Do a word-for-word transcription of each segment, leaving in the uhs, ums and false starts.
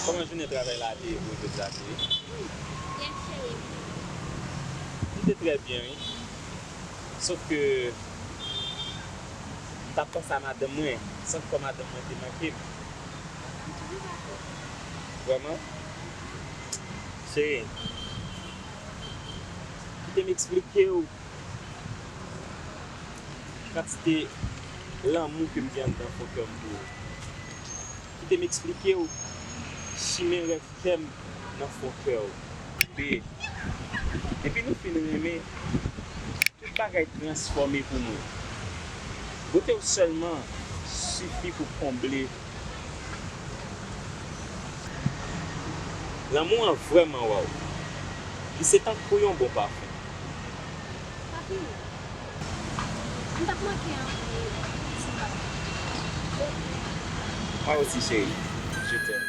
Kòman jounen travay la te ye pou jodi a, cheri? Byen, cheri. M te trè byen, wi. Sof ke m t ap panse a madanm mwen, san kwè madanm mwen te manke m. Vrèman? Cheri, kite m eksplike w kantite lanmou ke m gen anndan fon kè m pou ou. Kite m eksplike w chimen rèv kè m nan fon kè w. Be, depi nou fin renmen, tout bagay transfòme pou mwen. Bote w sèlman sifi pou konble. Lanmou an vrèman waw. Li se tankou yon bon pafen. Papi, m t ap manke anpil si m pa t. Mwen osi, cheri. Je t'aime.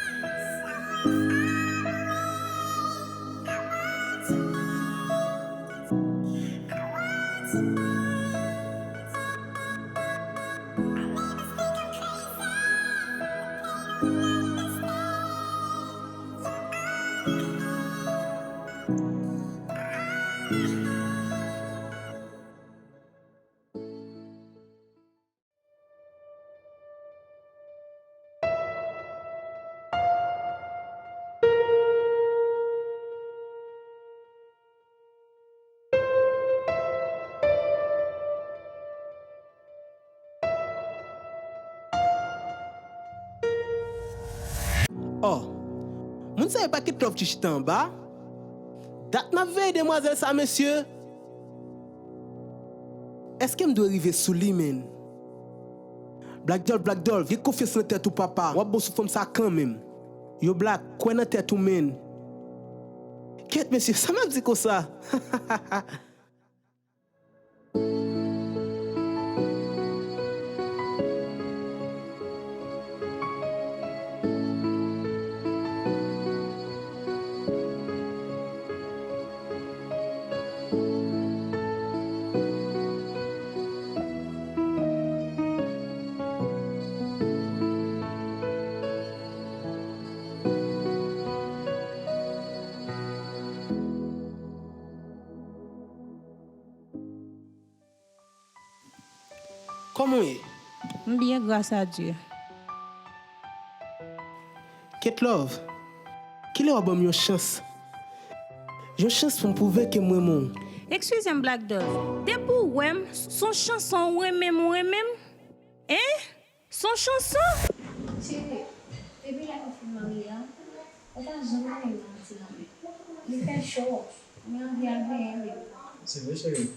Oh, moun sa yo pa kite lòv ti chita anba. Dat m ap veye demwazèl sa, mesye. Èske m dwe rive sou li, menn? Black Dolph, Black Dolph, gen konfyans nan tèt ou, papa. W ap bon sou fanm sa kanmenm. Yo, Black, kwè nan tèt ou, menn. Kèt, mesye, sa m ap di konsa? Kòman w ye? M byen, gras a Dye. Kate Love, kilè w a ban m yon chans? Yon chans pou m pwouve ke m renmen w. Eskize m, Black Dolph. Depi w wè m, s on chanson w renmen m, w renmen m? Hein? S on chanson? Cheri, depi lè nou fin marye a, ou pa janm renmen m nan ti lanmè. Li fè cho, mwen anvi al benyen menm. Se vre, cheri.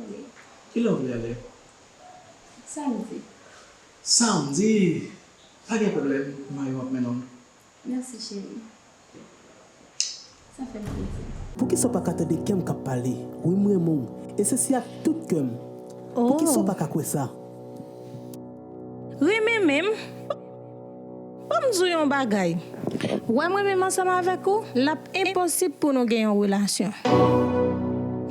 Wi. Kilè w vle ale? Samdi. Samdi? Pa gen pwoblèm, mayo ap mennen w. Mèsi, cheri. Sa fè m plezi. Poukisa w pa ka tande kè m k ap pale? Wi, m renmen w. E se si ak tout kè m. Oh. Poukisa w pa ka kwè sa? Renmen menm? Ban m di w yon bagay. Wè mwen menm ansanm avèk ou, l ap enposib pou nou gen yon relasyon.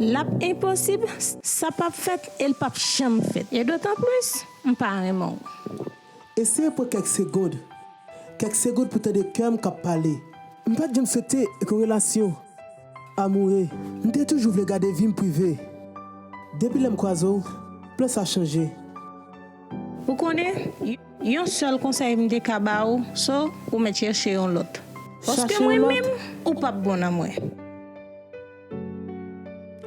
L ap enposib, sa p ap fèt e l p ap janm fèt. E dotanplis, m pa renmen w. Eseye pran kèk segond. Kèk segond pou tande kè m k ap pale. M pa t janm swete yon relasyon amoure. M te toujou vle gade vi m prive. Depi lè m kwaze w, plan sa chanje. Ou konnen, y-, yon sèl konsèy m te ka ba ou, so, ou mèt chèche yon lòt. Paske mwen menm, ou p ap bon nan mwen.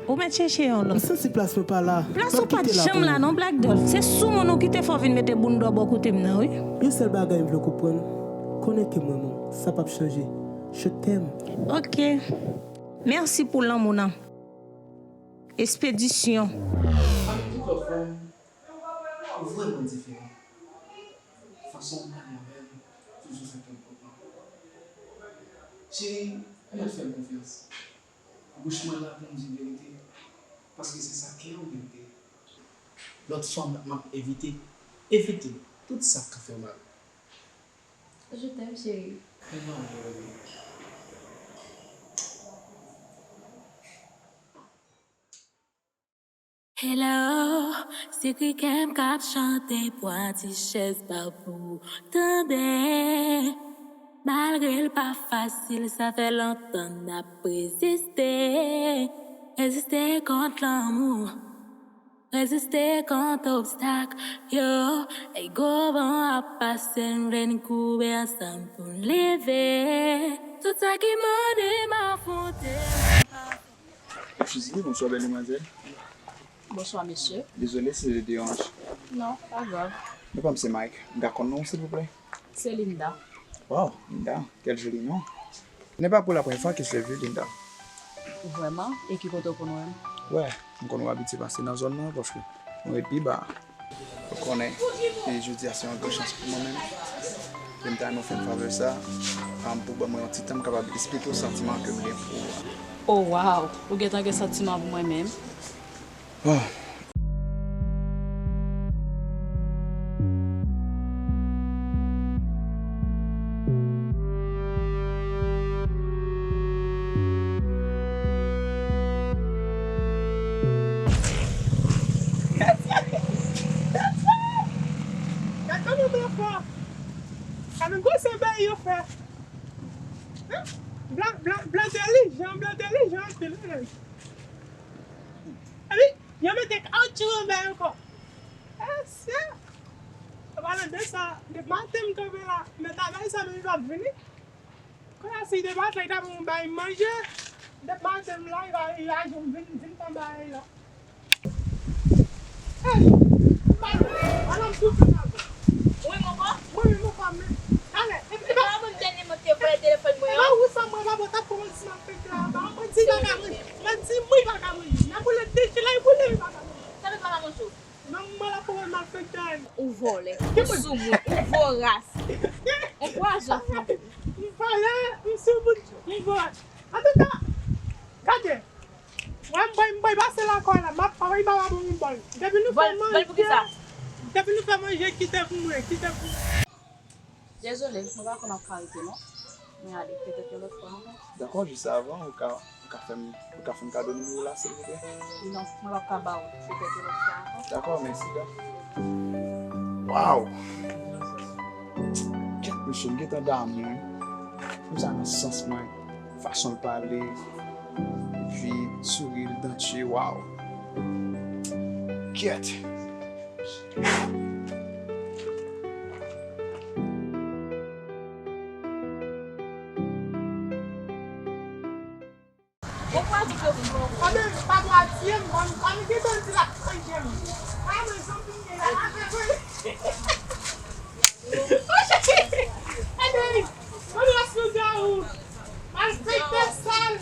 Ou mèt chèche yon lòt. M santi plas mwen pa la. Plas ou pa t janm la non, Black Dolph. Se sou moun ou kite fò vin mete bounda w bò kote m nan, wi. Yon sèl bagay m vle w konprann. Konnen ke m renmen w. Sa p ap chanje. Je t'aime. Ok. Mèsi pou lanmou nan. Espedisyon. Pami tout lòt fanm, ou vrèman diferan. Fason w pale avè m toujou fè kè m kontan. Cheri, Mèt fè m konfyans. Bouch mwen la pou m di verite, paske se sa kè w merite. Lòt fwa m ap evite, evite tout sa k ka fè w mal. Je t'aime, chérie. I love you, baby. Hello, se kri kè m k ap chante, pran ti chèz pa pou tande. Malgre l pa fasil, sa fè lontan n ap reziste. Reziste kont lanmou, reziste kont obstak yo. Lè gwo van ap pase, n vle n koube ansanm pou n leve. Tout sa ki mande m afwonte. Excuse me, bonsoir, belle demoiselle. Bonsoir, monsieur. Désolé si je dérange. Non, pas grave. Mon nom c'est Mike. Vous connaissez non, s'il vous plaît? C'est Linda. Wow, Linda, quel joli nom. Ce n'est pas pour la première fois que je l'ai vu, Linda. Vraiment? E ki kote w konn wè m? Ouais, m konn wè abitye pase nan zòn nan, paske mwen ret pi ba. Ou konnen, e jodi a se yon gran chans pou mwen menm. E m ta renmen w fè m favè sa, um, pou ban mwen yon ti tan m kapab esplike w santiman ke m gen pou ou a. Oh, wow! Ou gentan gen santiman pou mwen menm? Oh. Gad kòman blan fò. Gad yon gwosè bagay yo fè. Blan, blan, blan entèlijan, blan entèlijan anpil, wi, nèg. Epi, yo mete kawotchou nan bagay ankò. Mesye! An palan de sa, depi maten m kanpe la, men bagay sa menm li p ap vini. Kounye a si depi maten li ta pou m bay manje, depi maten m la, li pa, li pa janm vin, vin fè bagay la. Hey! Madanm, madanm, souple, madanm. Wi, mon pè. Wi, wi, mon pè, men. Talè. E, e pa mwen dènye mwen te vòlè telefòn mwen an. E pa ou sa mwen pa bon, t ap kòmanse malfektè a. Ba, mwen di pa ka manje. Mwen di mwen pa ka manje. Nan boule de chila, e boule, e pa ka manje. Sa vle pa ka manje. Nan mwen la kòmanse malfektè a. Ou vòlè, ou soumoun, ou voras. Ou pwazon. M vòlè, m soumoun, m voras. Antouka, gade. Wè, m bay, m bay pase lakay la, m ap, pa bay baba pou m bay. Depi nou fè manje, depi nou fè manje, kite pou mwen, kite pou mwen. Dezole, mwen pa konn ap ka rete non. Mwen ale, petèt yon lòt fwa ankò. Dakò, jis avan, ou ka, ou ka fè m, ou ka fè m kado nimewo w la, silvouplè? Non, mwen p ap ka ba ou, petèt yon lòt fwa ankò. Dakò, mèsi, da. Waw! Kèt, mesye, m gentan damou, wi. Fanm sa nan sans mwen. Fason l pale, epi souri l, dantye, waw. Kyèt! Bon, pwazon ke pou mwen. Anben, pa dwa tiye m, ban m, ban m gentan di l ap manje m. Pa mwen, zanmi m gen la, ap manje. Anben, ban m rasyonè ou. Malfektè sal.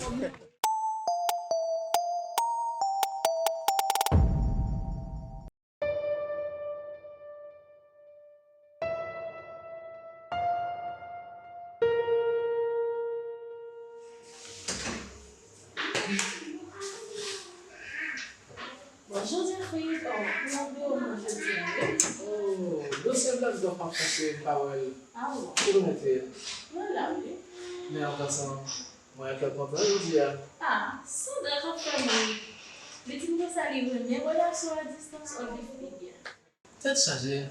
Bonjou, Jeffrey. Oh, ou nan biwo mwen jodi a, wi. Oh, dosye Black Dog m ap chache m pa wè l. Ah bon? Kote w mete l? Mwen la, wi. Men an pasan, mwen trè kontan jodi a. Ah, Sandra k ap fè m ri. Li di m konsa li renmen relasyon a distans, ò, li fini byen. Tèt chaje,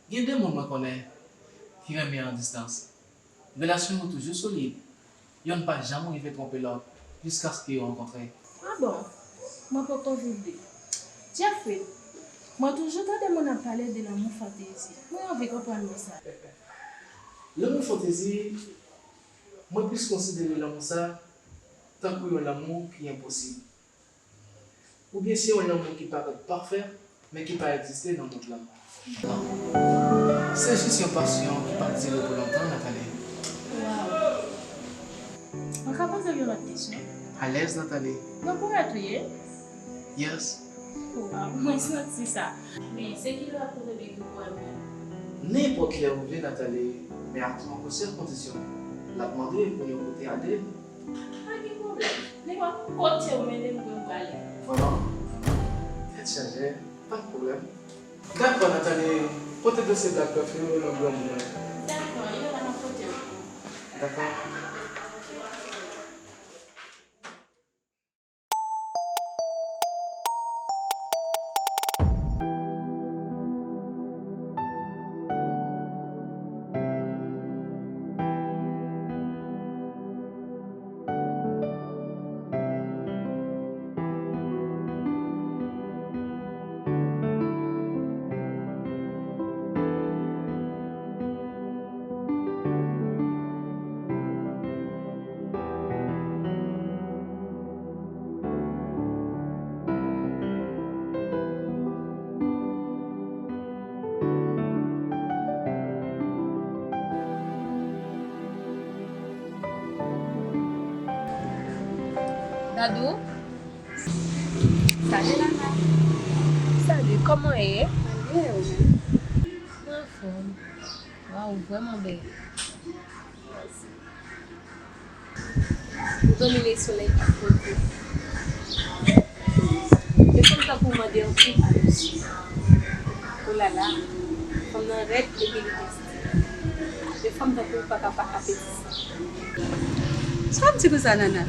gen de moun mwen konnen ki renmen an distans. Relasyon yo toujou solid. Yonn pa janm rive twonpe lòt jiskaske yo rankontre. Ah bon? Mwen poko viv li. Jeffrey, mwen toujou tande moun ap pale de lanmou fantezi. Mwen anvi konprann nou sa. Lanmou fantezi, mwen plis konsidere lanmou sa tankou yon lanmou ki enposib. Oubyen se yon lanmou ki parèt pafè, men ki pa egziste nan mond lan. Non. Se jis yon pasyon ki p ap dire pou lontan, Nathalie. Waw. Mwen ka poze w yon lòt kesyon? Alèz, Nathalie. Yon powèt ou ye? Yes. Waw, mwen santi sa. Men, se ki lè w ap koute byen pou w wè l menm? Nenpòt lè ou vle, Nathalie, men a twa pou sèl kondisyon. L ap mande pou nou koute a de. Kote w mennen m, mwen prale. Manman, tèt chaje, pa gen pwoblèm. Dakò, Nathalie, pote dosye Black Buffalo nan granmoun nan. Dakò, yo la nan kote w. Dakò. Dadou? Salut Lana. Salut, kòman w ye? Mwen byen, ou menm? Mwen anfòm. Waw, ou vrèman bèl. Mèsi. Ou domine solèy ak kote. E fanm tankou w mande anpil plis. Olala, fanm nan rèd epi li gen stil. E fanm tankou w pa ka pa apetisan. Sa w ap di konsa, Nana?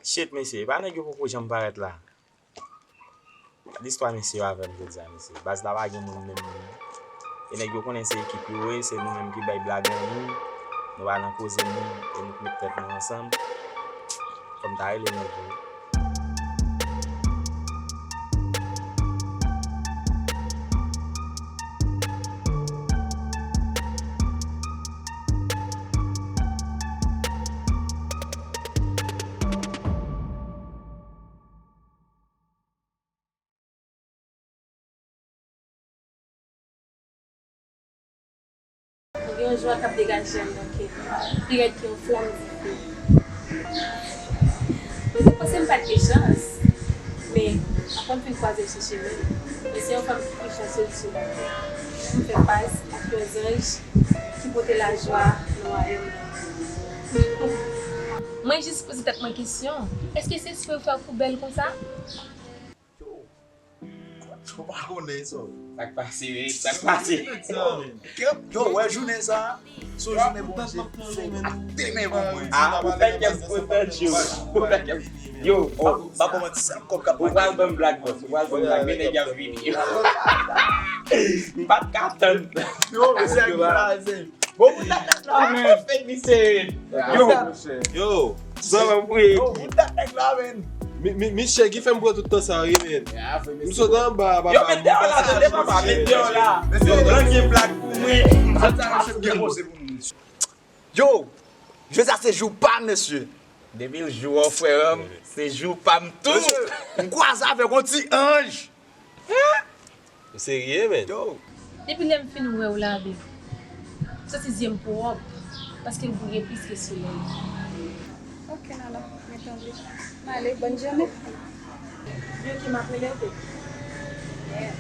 Shit, mesye, e pa nèg yo poko janm parèt la. Listwa mesye yo avè m jodi a, mesye. Baz la pa gen moun menm menm. E nèg yo konnen se ekip yo ye, se nou menm ki bay blag an nou. Nou pa nan koze moun, e nou k met tèt nou ansanm. Fò m ta rele nèg yo. Mwen gen yon jwa k ap degaje anndan kè m, pi rèd ke yon flanm dife. Mwen te panse m pa t gen chans, men apre m fin kwaze l sou chemen m, mwen se yon fanm ki pi chansez sou latè. M fè fas ak yon zanj ki pote lajwa nan wayòm nan. Mwen jis poze tèt mwen kesyon, èske se espre yo fè w pou bèl konsa? Yo, yo pa konnen sa. Sa k pase, wi? Sa k pase? Yo, yo, wè jounen sa, se yon jounen Bondye fè ak de men pou mwen. Ah, ou fè kè m kontan, Joe. Ou fè kè m, yo, oh, pa pou manti, sèl kòb k ap manke. Ou pral ban m blag, bòs. Ou pral ban m blag. Men nèg y ap vini. M pa t ka tann. Yo, mesye, yo, mesye. Bon, moun nan nèg la, men. Fè misye. Yo. Yo. Zanmi m, wi. Yo, moun nan nèg la, men. Mi, mi, Michel ki fè m pran tout tan sa, wi, men. M sot anba, papa. Yo, met deyò la, tande, papa, met deyò la. Yo, gran gen blag pou mwen. Yo, jodi a se jou pa m, mesye. Depi l jou an, frè m, se jou pa m tou. Mesye, m kwaze avèk yon ti anj. Ou serye, men? Yo. Depi lè m fin wè w la, babe, m santi zye m pwòp, paske l briye plis ke solèy. Ok, Nana, mwen tonbe. M ale, bòn jounen. Ok, m ap rele w, babe. Yeah.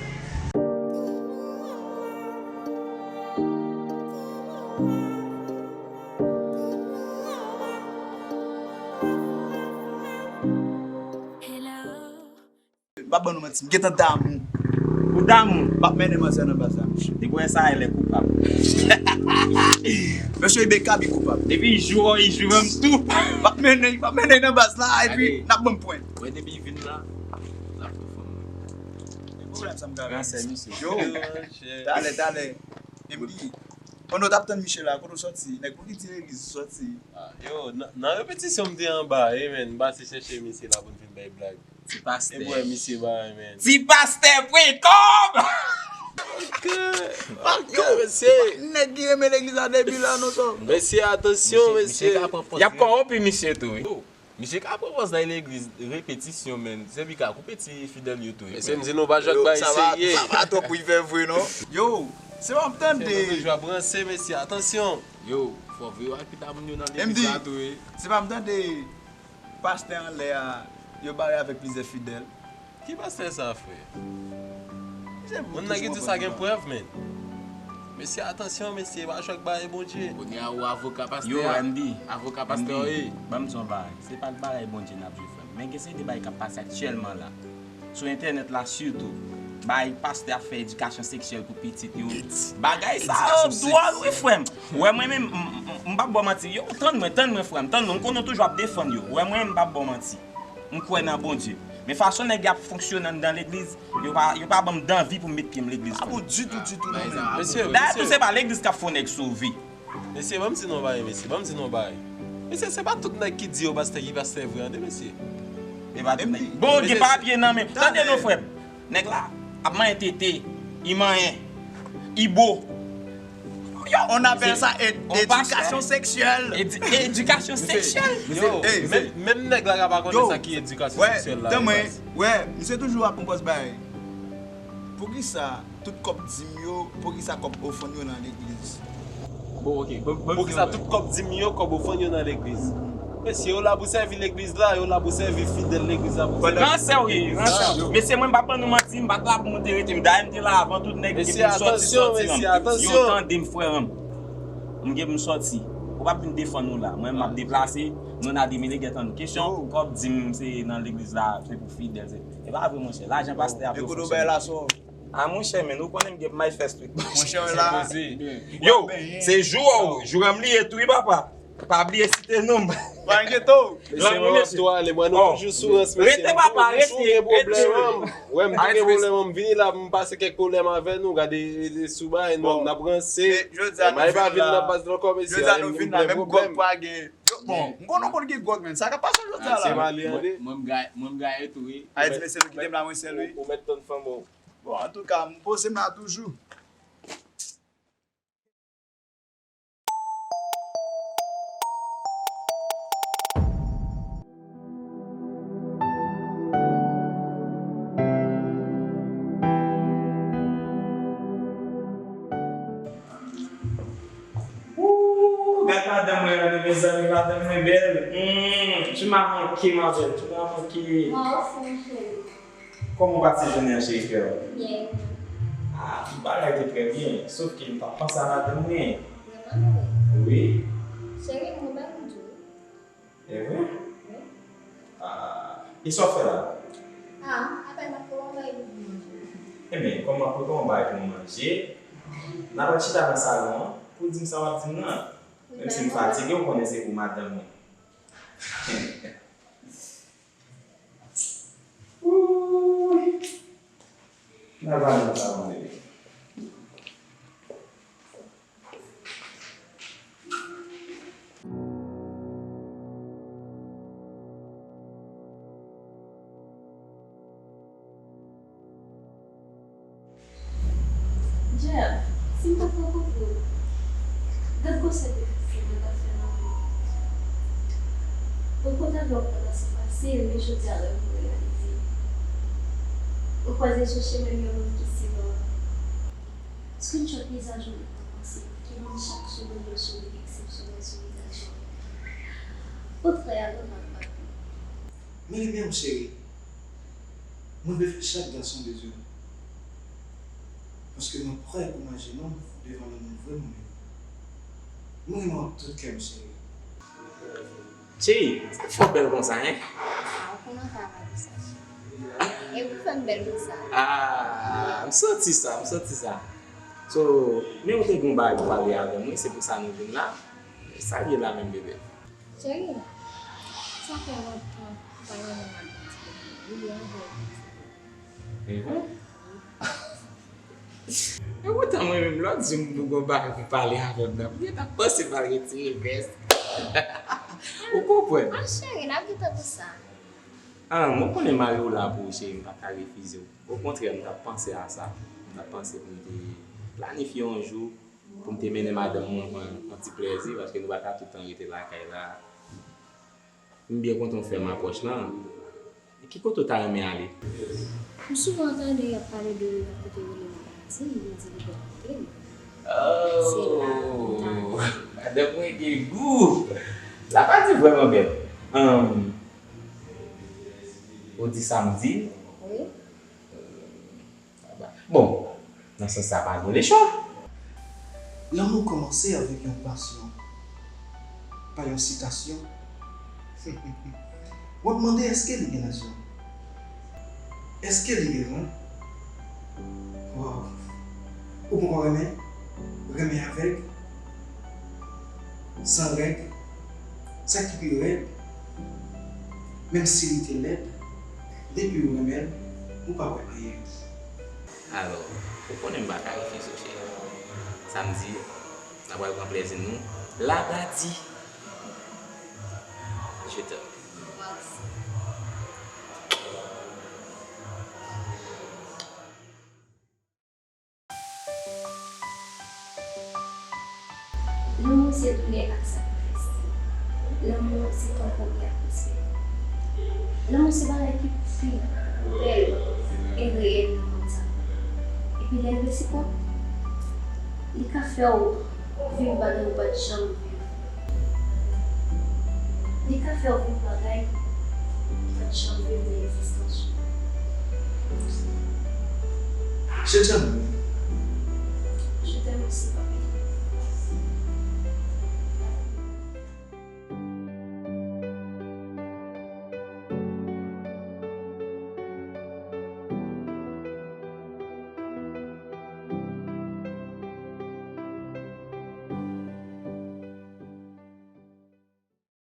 M p ap ban nou manti, m gentan damou. Ou damou? M ap mennen manzè nan baz la, mesye. Depi w wè sa, li koupab. Mesye, Ibeka, li koupab. Depi jou an, li jou an, m tou. M ap mennen, m ap mennen nan baz la, epi n ap ban m pwen. Wè, depi li vin la, l ap tou fanm. Ki pwoblèm sa m ka gen? Yo, talè, talè. Epi, pandan w t ap tann Michel la, kote w sòti? Nèg pou ki ti legliz ou sòti? Ah, yo, nan, nan repetisyon m te anba, wi, men, m pase chèche misye la pou n vin bay blag. Ti pastè. E bwè misye bay, men. Ti pastè pwen kòb! Yo, mesye. Nèg ki renmen legliz la depi la, non, sò. Mesye, atansyon, mesye. Y ap kòwonpi misye tou, wi. Misye ka pran pòz nan legliz, repetisyon, men. Se li ka koupe ti fidèl yo tou, wi. Mesye, m di nou pa jwe ak bagay serye. Sa va twòp pou l fè vre, non. Yo, se pa m tande. Se move jwa branse, mesye, atansyon. Yo, fò veye w ak pita moun yo nan legliz la tou, wi. Se pa m tande. Pastè anlè a, yo bare avèk plizyè fidèl. Ki pastè sa, frè? Moun nan ki di sa gen prèv, men. Mesye, atansyon, mesye, pa jwe ak bagay Bondye. Kounye a, ou avoka pastè a. Yo, M D. Avoka pastè a, wi. M D, ban m di w yon bagay. Se pa ak bagay Bondye n ap jwe, frè m. Men gen seri de bagay k ap pase aktyèlman la. Sou entènèt la sitou. Bay pastè ap fè edikasyon seksyèl pou pitit yo. Bagay sa yo dwòl, wi, frè m. Ou wè, mwen menm, m, m, m p ap ba w manti. Yo, tann mwen, tann mwen, frè m, tann mwen. M konnen w toujou ap defann yo. Ou wè, mwen menm, m p ap ba w manti. M kwè nan Bondye. Men fason nèg y ap fonksyone anndan legliz, yo pa, yo pa ban m danvi pou m met pye m legliz, frè m. Ah bon, ditou, ditou, non, men. Mesye, dayè, mesye, tou se pa legliz k ap fè yon nèg sove. Mesye, ban m di nou yon bagay, mesye. Ban m di nou yon bagay. Mesye, se pa tout nèg ki di yo pastè ki pastè vre an, de, mesye. E pa tout nèg. Bon, gen papye nan men. Tande non, frè m. Nèg la ap manyen tete, li manyen, li bo. Yo, on appelle ça éducation sexuelle. Edikasyon seksyèl. Yo, menm nèg la ka pa konnen sa ki edikasyon seksyèl la. Wè, misye toujou ap pran pòz bagay. Poukisa tout kòb dim yo, poukisa kòb ofrann yo nan legliz? Bon, ok. Poukisa tout kòb dim yo, kòb ofrann yo nan legliz? Mesye, yo la pou sèvi legliz la, yo la pou sèvi fidèl legliz la. Ransè w ye, ransè w. Mesye, mwen m p ap ban nou manti, m pa t la pou mwen te rete. M dayè m te la avan tout nèg, m gen pou m sòti, sòti. Yo tande m, frè m. M gen pou m sòti. Ou p ap vin defann nou la. Mwen, m ap deplase. Nou na de mil nèg tann nou. Kesyon, kòb dim se nan legliz la, se pou fidèl, se E pa vre, monchè. Lajan pastè ap yo fonksyone. A, monchè, men ou konnen m gen may fès tou. Monchè, la. Yo, se jou a w, jou a m li ye tou, wi, papa. Pa bliye site non m. Pa enkyete w. Mesye, mwen ap tou ale, mwen nou toujou sou rans, mesye. Rete, papa, rete, rete. Wè, m tou gen pwoblèm, m vini la, m pase kèk pwoblèm avè nou, gade, e, e, sou bagay nou, n ap ranse. May pa vin nan baz la ankò, mesye, nou gen pwoblèm. Bon, m konnen w konn gen gwòg, men sa k ap pase jodi a la. Se pa li an de. Mwen, mwen m gaye, mwen m gaye tou, wi. Ayiti, mesye, nou kite m la, mwen sèl, wi. Ou mèt tann fanm ou. Bon, antouka, m poze m la toujou. Ooh, gad madanm mwen an, mezanmi, madanm mwen bèl. Hmm, tu m'as manqué, ma belle, tu m'as manqué. Moi aussi, mon chéri. Kòman w pase jounen an, cheri kè m? Byen. Ah, tout bagay te trè byen, sof ke m t ap panse a madanm mwen. Vrèman, non? Wi. Cheri, m gen yon bagay pou m di w. E vre? Wi. Ah, e sa w fè la? Ah, apèn m ap prepare yon bagay pou m manje. Ebyen, kòm m ap prepare yon bagay pou m manje, n a pral chita nan salon an pou w di m sa w ap di m nan. Menm si m fatige, ou konnen se pou madanm mwen. Wouy! N a pale ansanm, bebe. Jeff, si m pa t rankontre w, gad gwosè de fè mwen t ap fè nan men w. Ou kontan lè w pandan se pase, men jodi a lè w reyalize. Ou kwaze sou chemen m yon nonm ki sidan. Screenshot vizaj ou nan panse, ki vin chak segonn yon souri eksepsyonèl sou vizaj ou. Potrè a nan nan bat. Men li menm, cheri. Mwen vle fè chak gason bezwen w. Paske mwen prè pou manje non devan yon moun vre moun. Mwen renmen w ak tout kè m, cheri. Cheri, sa k fè w bèl konsa, en? Ah, ou konn anfè avè sa, cheri. E ou fè m bèl konsa. Ah, m santi sa, m santi sa. So, men ou te gen yon bagay pou pale avè m, wi, se pou sa nou vin la. Sa l ye la menm, bebe? Cheri, sa fè lontan m pa renmen madanm ti bebe. Li anjè ti bebe. Mhm. E poutan mwen menm, lè w di m pou gon bagay pou pale avè m nan, m gentan panse m al retire vès. Ou konprann? Ah, cheri, n ap gentan pou sa. Ah, mwen konnen mari w la pou ou, cheri, m pa ka refize w. Okontrè, m t ap panse a sa. M t ap panse pou m te planifye yon jou pou m te mennen madanm mwen pran yon ti plèzi, paske nou pa ka tout tan rete lakay la. M byen kontan w fè m apwòch lan. Ki kote w ta renmen ale? M souvan tande y ap pale de yon kote yo rele Mabati, yo di li bò kote m. Se la m ta. Oh, madanm mwen gen gou. Sa pa di vrèman bèl. Ahn, ou di sa m di? Wi. Bon, nan sans sa pa gen lechwa. Lanmou kòmanse avèk yon pasyon, pa yon sitasyon. W ap mande èske li gen nasyon? Èske li gen non? Waw! Ou poko renmen? Renmen avèg? San règ? Sa ki pi rèd, menm si li te lèd, depi ou renmen l, ou pa wè anyen. Alò, ou konnen m pa ka refize w, cheri. Sa m di, n a pral pran plezi nou. Labadi! Je t'aime. Lanmou se doulè ak sakrifis. Lanmou se konpwomi ak respè. Lanmou se bagay ki pi bèl e reyèl nan mond sa. Epi lè l resipwòk, li ka fè w viv bagay ou pa t janm viv. Li ka fè w viv bagay ou pa t janm viv nan egzistans ou. Je t'aime.